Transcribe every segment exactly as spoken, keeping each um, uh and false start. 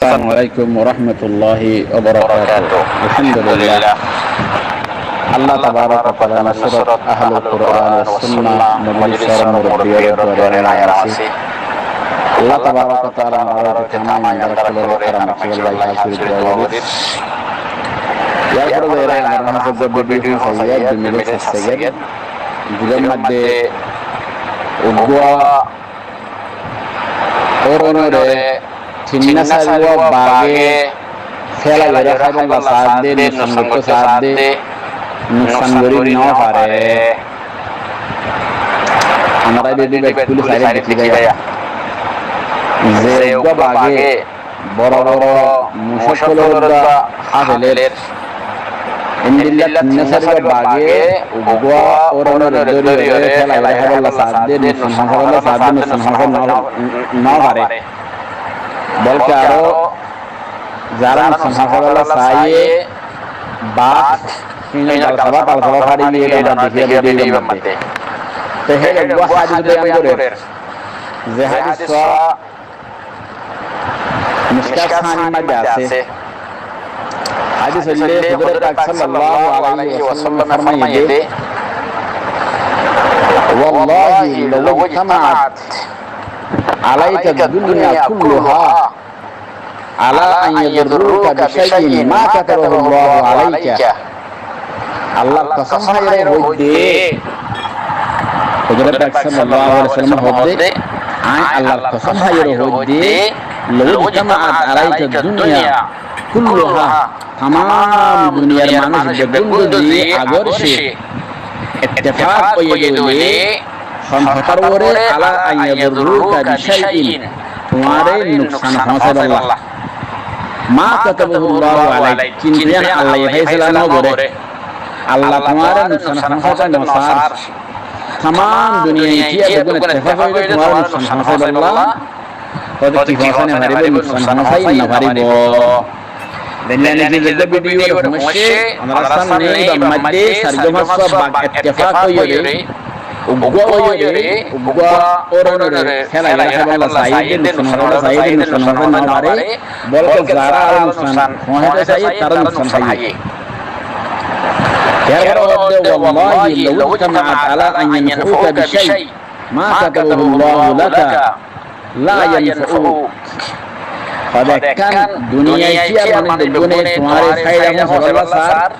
Assalamu alaikum wa rahmatullahi wa barakatuh. Alhamdulillah. Allah tabarak wa taala Nusrat Ahlul Quran wa Sunnah Majlisor murubbi ore duare añára así. Allah tabarak wa taala añára tamam indar kulore karam aci Allah hafir dua gorir. Yar fore zaira añára hañsar gua video saiyar, dui minit saiyar. Dui minit madde uggwa Óronore tinna sairgua bage félai dóri háibolla saádde, nuksan goittó saádde, nuksan gorí no fare. Añára bedi bedi kúli sairé dekí baiya. Ze uggwa bage boro boro mucók ókkolor uggwa há feler. Endilla tinna sairgua bage uggwa óronore dóri dóri félai dóri háibolla saádde, nuksan foóñsaibolla saádde, nuksan foóñsai no, no fare. Bolke aró zará nuksan foóñsaibolla saáiye, bak, híinor galsaba talsaba fari giyé, ítara dekiya video modde. Te hé uggwa hádis beyan gorer, ze hádis Mishkat Sanir modde asé. Hádis óilde Huzure Pak sallallahu alaihi wasallam e formaiyé de, "Wallahi law ijtama'at alaika dunya kulluha ala an yadurruka bi shay'in ma katabahu Allahu alaika." Allar kosóm háiyore hoóidde, Huzure Pak sallallahu alaihi wasallam hoódde, añí Allar kosóm háiyore hoóidde, "Law ijtama'at alaika dunya kulluha", tamam duniyar manúic beggún zodi agorce ittefak óiye de óile, hon hotár uore, "ala an yadurruka bi shay'in", tuáñre nuksan foóñsaibolla, "ma katabahu Allahu alaik", kintu yían Allaye fáisala no gore. Allah tuáñre nuksan foóñsaito no saár. Tamam duniyai tiya beggún ittefak óiye de tuáñre nuksan foóñsaibolla. Hoóde ki foóñsai no faribó, nuksan foóñsai no faribó. Dilla niki zedde video re foóñsaiye, onorár samne ibar modde sairgua fañsgua bak ittefak óiyore, uggwa óiyore, uggwa óronore félai dóri háibolla saáiye de, nuksan foóñsai no fare. Bolke zará aró nuksan foóñsaito saáiye, tará nuksan háiye. Yar fore hoódde, "Wallahi law ijtama'at ala an yanfa'uka bi shay', ma katabahu Allahu laka la yanfa'uk." Hoóde ekkán duniyai tiya manúic beggúne tuáñre faida foóñsaibolla saár,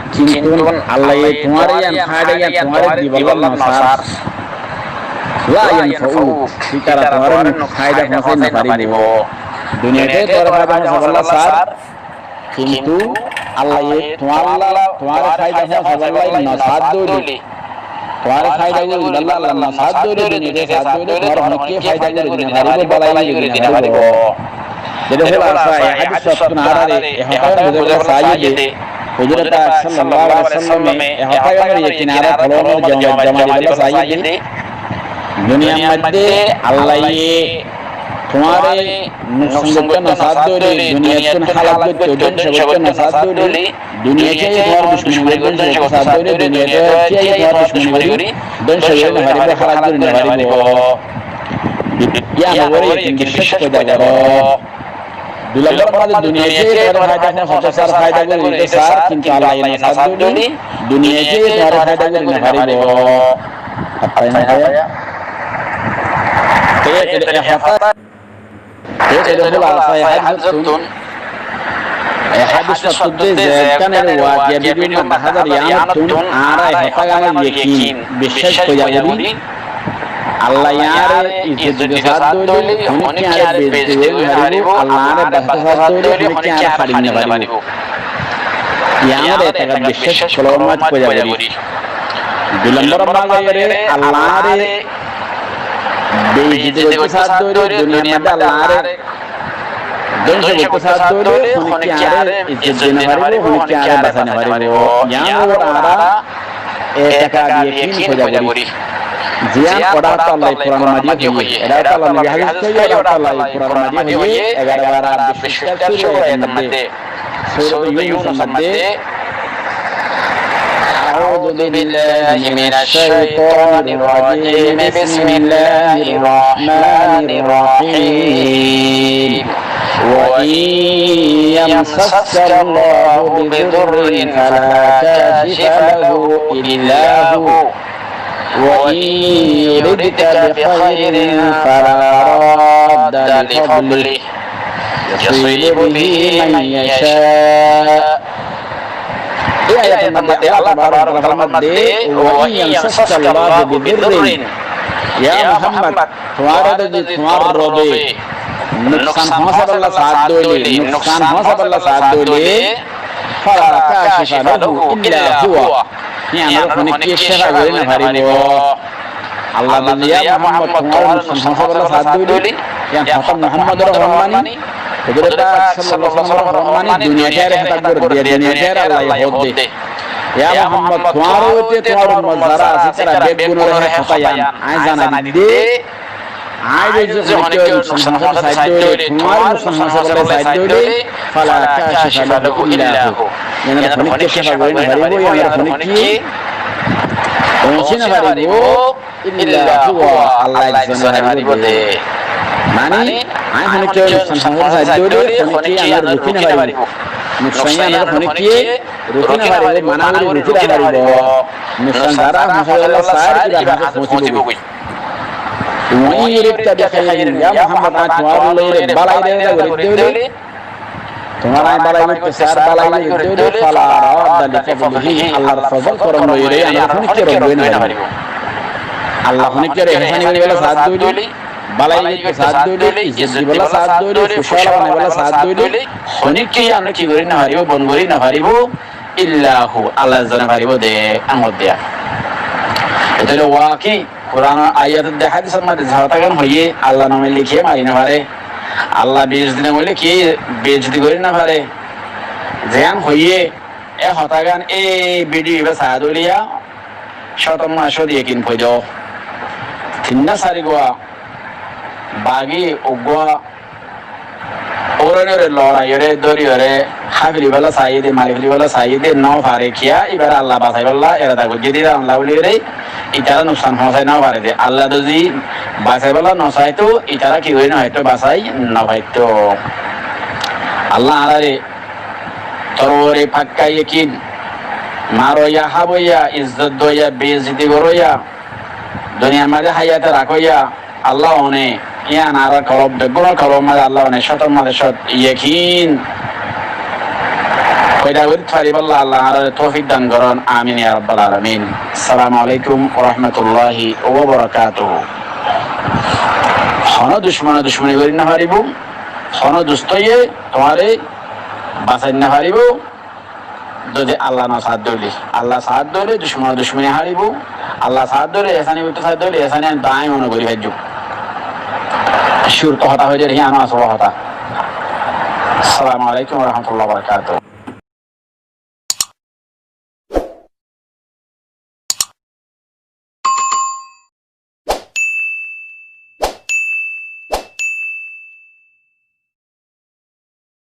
kintu Allaye tuáñre yían faida yían tuáñre dibolla no saár. La yanfa'uk, ítara tuáñre faida foóñsai no faribó. Duniyai tiya tuáñre faida foóñsaibolla saár, kintu Allaye tuáñlla, tuáñre faida foóñsaibolla no saádde óile, tuáñre faida gorí dibálla Allah no saádde óile, duniyai tiya saádde óile, tuáñre honókkiye faida gorí di no faribó, bálai gorí di no faribó. Dede húla asá, e hádis ottún añáráre e hotá buzaibolla saáiye de, Huzure Pak sallallahu alaihi wasallam e hotá añáráre yekine añára folonor joma, joma dibolla saáiye de, duniyar modde Allaye tuáñre nuksan goittó no saádde óile, duniyattún hálak goittó, dóngco goittó no saádde óile, duniyai tiya tuáñr ducmoni gorí dóngco goittó saádde óile, duniyai tiya tuáñr ducmoni gorí dóngco gorí no faribó, hálak gorí no faribó. Yían uore yekini biccác foida goró. Dui lombor mazé duniyai tiya tuáñre faida foóñsaito saár, faida gorí dito saár, kintu Allaye no saádde óile, duniyai tiya tuáñre faida gorí no faribó. Te e, e, e hotá Te, te, te húla asá e hádis ottún. E hádis ottún de ze ekkán e wakiya bidiyur modde dahá zar, yían ottún añára e hotá gán or yekin, biccác foida gorí. Allah añáre izzot dito saádde óile, honókkiye añáre beizzoti gorí no faribó, Allah añáre basaito saádde óile, honókkiye añáre fari no faribó. Yían añára e hotá gán biccác folonor mazé foida gorí. Dui lombor mazé Allah añáre beizzoti goittó saádde óile, duniyar modde Allah añáre dóngco goittó saádde óile, honókkiye añáre izzot di no faribó, honókkiye añáre basai no faribó. Yían uore añára e hotá gán yekin foida gorí. Ziyán ottá Allah Kuran or mazé hoiyé, ottá Allah nobi hádis hoiyé, ottá Allah Kuran or mazé hoiyé, egaró bara biccác sura modde. Surat Yunus or modde. أعوذ بالله من الشيطان الرجيم. بسم الله الرحمن الرحيم. وإن يمسسك الله بضر فلا كاشف له إلا هو، وإن يردك بخير فلا راد لفضله يصيب به من يشاء. Ei ayat or modde Allah tabarak wa taala formar de, وإن يمسسك الله بضر, ya Muhammad, tuáñre zodi tuáñr Robbe nuksan foóñsaibolla saá de óile, nuksan foóñsaibolla saá de óile, فلا كاشف له إلا هو. Yíanor honókkiye cefa gorí no faribó. Allah zodi, ya Muhammad, tuáñre nuksan foóñsaibolla saá de óile, yían hotá Muhammador hoón mani, Huzure Pak sallallahu alaihi wasallamor hoón mani, duniyat ot hotá gorí diye, duniyat ot Allah ye hoó de. Ya Muhammad, tuáñr uore, tuáñr ummot zará asé, tará beggúnore hotá yían añí zanai di de. Añí zodi honókkiye nuksan foóñsaibolla saá de óile, tuáñre nuksan foóñsaibolla saá de óile, فلا كاشف له إلا هو. Yíanor honókkiye cefa gorí no faribó, yíanor honókkiye foóñsai no faribó, إلا هو, Allah ekzone faribó de. Mani, añí honókkiye nuksan foóñsai saá de óile, honókkiye yíanore rukí no faribó. Nuksan yíanore honókkiye rukí no faribó, mana gorí rukí no faribó. Nuksan zará foóñsaibolla saá, íbar hañsé foóñsibói. وإن يردك بخير, ya Muhammad, añí tuáñr loi bálai irada gorí de óile, tuáñre añí bálai goitté saár, bálai goitté óile, فلا راد لفضله, Allahr fozol korom loi yíanore honókkiye rod gorí no faribó. Allah honókkiyore ehsani goríbolla saá de óile, bálai goitté saá de óile, izzot dibolla saá de óile, kúci banaibólla saá de óile, honókkiye yíanore ki gorí no faribó, bon gorí no faribó, إلا هو, Allah ekzone faribó de, añí hoó de. Ete óile waki Kuranor ayat de, hádisor modde ze hotágan hoiyé, Allah no maille kiyé mari no fare, Allah beijjoti no goille kiyé beijjoti gorí no fare. Zeén hoiyé, e hotágan e bidiyo ibá saá de óile cót mac ót yekin foido. Tin na sair gua bagi uggúa óranore loraiyóre dóriyóre hái felaibolla saiyé de, mari felaibolla saiyé de, no fare kiyá, ibáre Allah basaibólla erada goijjé de, Allah bóliyóre itará nuksan foóñsai no fare de. Allah zodi basaibólla no saitó, itará ki gorí no faitto, basai no faitto. Allah añáráre torore fakka yekin, maroya, háboya, izzot doya, beijjoti goroya, duniyar mazé háyate rakóya, Allah one, yían añárar kolb, beggúnor kolbor mazé Allah one cótor mazé cót yekin foida gorí faribólla Allah añáráre toufik dan goron. Amin ya rabbal alamin. Assalamu alaikum wa rahmatullahi wa barakatuhu. Honó ducmone ducmoni gorí no faribó, honó dustoye tuáñre basai no faribó. Zodi Allah no saá de óile, Allah saá de óile ducmone ducmoni háribo, Allah saá de óile ehsani goittó saá de óile ehsani añí daimon gorí faijjum. Cúrut hotá hoiyé de, yían asól hotá. Assalamu alaikum wa rahmatullahi wa barakatuhu.